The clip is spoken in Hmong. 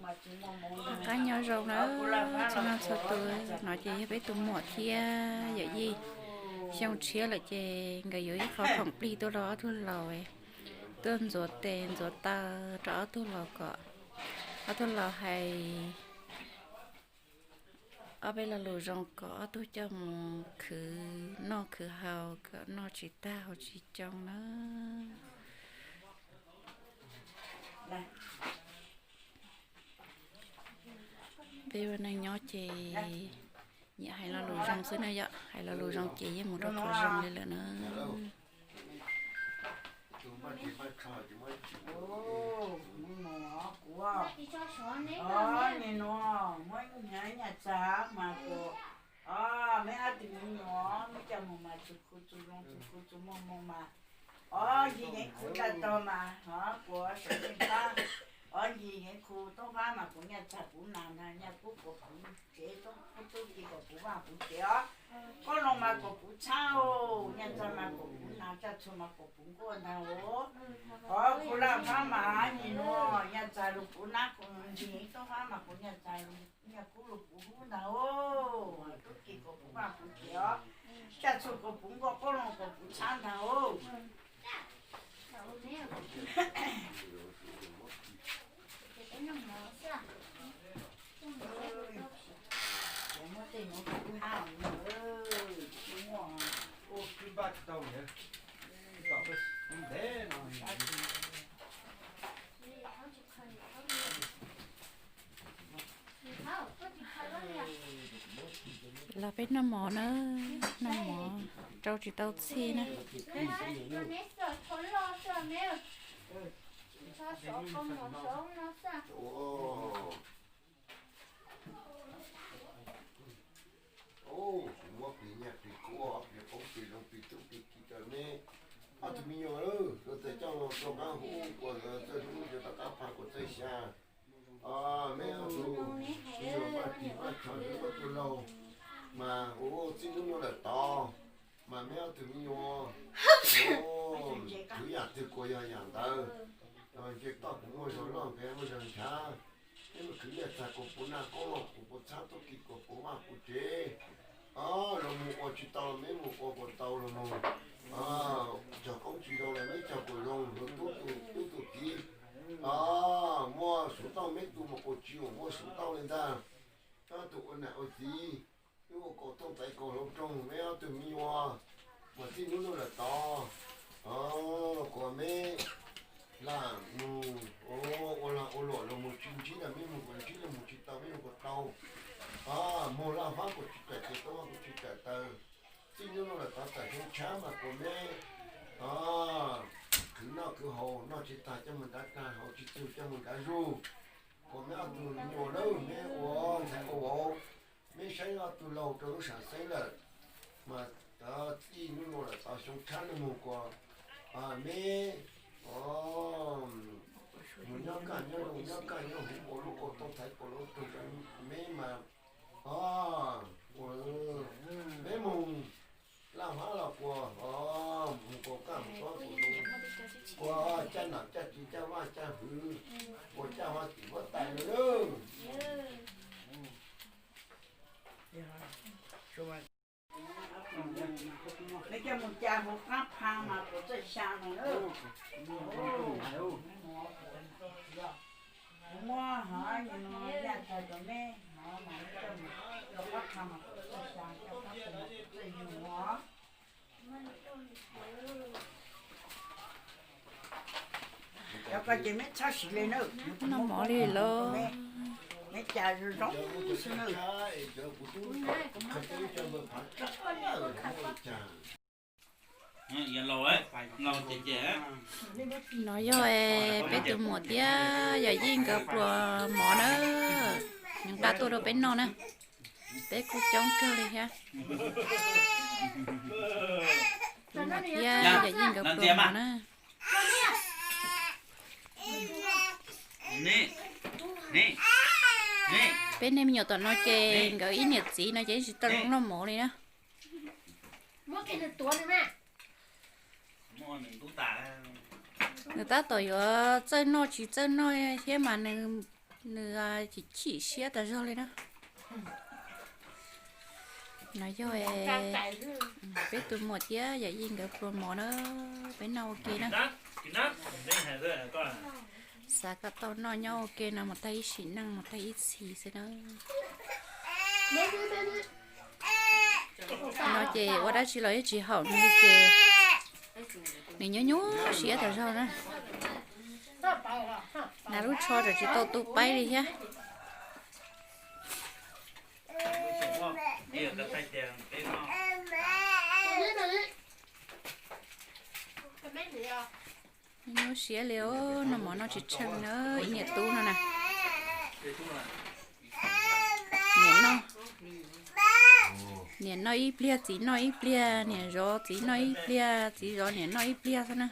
Qab nyob zoo na, txhua leej txhua tus, no ces yog peb tus muam thiab yawm yij. Xyoo tshiab lawm ces nkawd yuav ib qho khoom plig tuaj rau ob tug laus, tuaj ntxuav tes ntxuav taw rau ob tug laus kom ob tug laus hais ob peb lo lus zoo kom ob tug coj mus khwv noj khwv haus kom noj tsis tag haus tsis coob na. Peb ua neej nyob ces nyiam hais lo lus zoo xwb na yom, hais lo lus zoo ces yeej mus rau qhov zoo li lawm na. Nim no muab nyaj txag mas kuv, meb ob tug me nyuam meb coj mus mas txus khu txus zoo txus khu txus muag moo mas, ob ncig yeeb khu tag tog mas ho kuv sawv tsees pab, ob ncig yeeb khu toob pab mas kuv nyaj txag kuv nas ntag, nyaj kub kuv puv tsev, tub kub tub ki kom puv vaj puv tsev os. Qoob loo mas kom puv txhab, nyaj txag mas kom puv nas, tsaj txhu mas kom puv nkuaj ntag os. Ho kuv laj pab mas nim no nyaj txag lug puv nab, kuv ncig yeeb toob pab mas kuv nyaj txag lug, nyaj kub lug puv hub ntag os. Tub ki kom puv vaj puv tsev os, tsaj txhu kom puv nkuaj, qoob loo kom puv txhab ntag os. Los peb noj mov na, noj mov rau tsis tau txhij na. Kuv muab plig nyaj plig kub, plig qoob plig loo, plig tub plig ki rau neb ob tug me nyuam, los txawm coj los rau qab hub, kuas txawj hlub, rov qab pab kuas txawj xya. Neb ob tug me nyuam maj ris maj rho, neb ob tug laus mas ua txij hnub no lawm tod, mas neb ob tug me nyuam khwv yam twg kuas yog yam ntawd. Nce toj kuv muaj zog loj, nqes muaj zog ntshav. Neb mus khwv nyaj txag kuas puv nab, qoob loo kuas puv txhab, tub ki kuas puv vaj puv tsev. Los mus ua tsis tau los neb mus ua kuas tau los mus. Cog qoob tsis zoo los neb cog kuas zoo, luag tub tus tub tus kiv. Muaj suv tauj neb tu mas kuas tsis muaj suv tauj li ntag. Ob tug ua nam ua txiv, wb ua kaus tooj txais kaus hlau roog, neb ob tug me nyuam mas txij hnub no lawm tod, kuas neb lam mus ua lag ua luam los mus tsis ntsib los neb mus kuas ntsib, los mus tsis tau neb mus kuas tau. Muag laj hab kuas tsis kawm, ces tub hab kuas tsis kawm taw. Txij hnub no lawm tod txawm xyoo tshab mas kuas neb khwv noj khwv haus, noj tsis tag coj mus nrad nag, haus tsis txug coj mus nrad zug. Kuas neb ob tug me nyuam lawm neb ua ntxhais ua vauv, neb saib ob tug laug rau lub sam xeeb lawm, mas txij hnub no lawm tod xyoo tshab no mus kuas neb mus nyob kaj nyob zoo, nyob kaj nyob huv, ua lub kaus tooj txais kaus hlau roog rau neb mas, neb mus laj hab los kuas mus kaus kaj mus tob kuas zoo, kuas caj nam caj tsev caj vaj caj hwv, kuas caj huab tim huab tais lawm. Neb coj mus cas hauv qab pha mas kuv txawj xya no. Kuv muab hov nyuag no yaj txag rau neb, hov mas neb coj mus rau qab pha mas kuv txawj xya, coj qab pha mas kuv txawj yug os. Cov ko ces neb txhob siv li na. Noj mov li los. Neb cas zoo zoo xwb na. No yog peb tus muam thiab yawm yij nkawd pluas mov na, nqa tuaj rau peb noj na. Peb kuj coob kawg li thiab. Tus muam thiab yawm yij nkawd pluas mov na. Peb niag me nyuam tom no ces nkawd ib niam txiv no ces tsis tau zoo noj mov li na. Nws tab tom yuav txawj noj tsis txawj noj thiab mas nws Nws chim chim siab tas zog li na. No yog peb tus muam thiab yawm yij nkawd pluas mov na, peb noj ua ke na. Xav kom tau noj nyob ua ke no mus tag ib sim neej mus tag ib txhis xwb na. No ces ua dab tsi los yeej tsis haum nws li ces nws nyuaj nyuaj siab tas zog na. Nas lub tsho tseem tsis tau tu paib li thiab. Nyuaj siab li os, noj mov noj tsis tsheej na, ib niam tub no na. Niam noj, niam noj ib pliag, txiv noj ib pliag, niam zov txiv noj ib pliag, txiv zov niam noj ib pliag xwb na.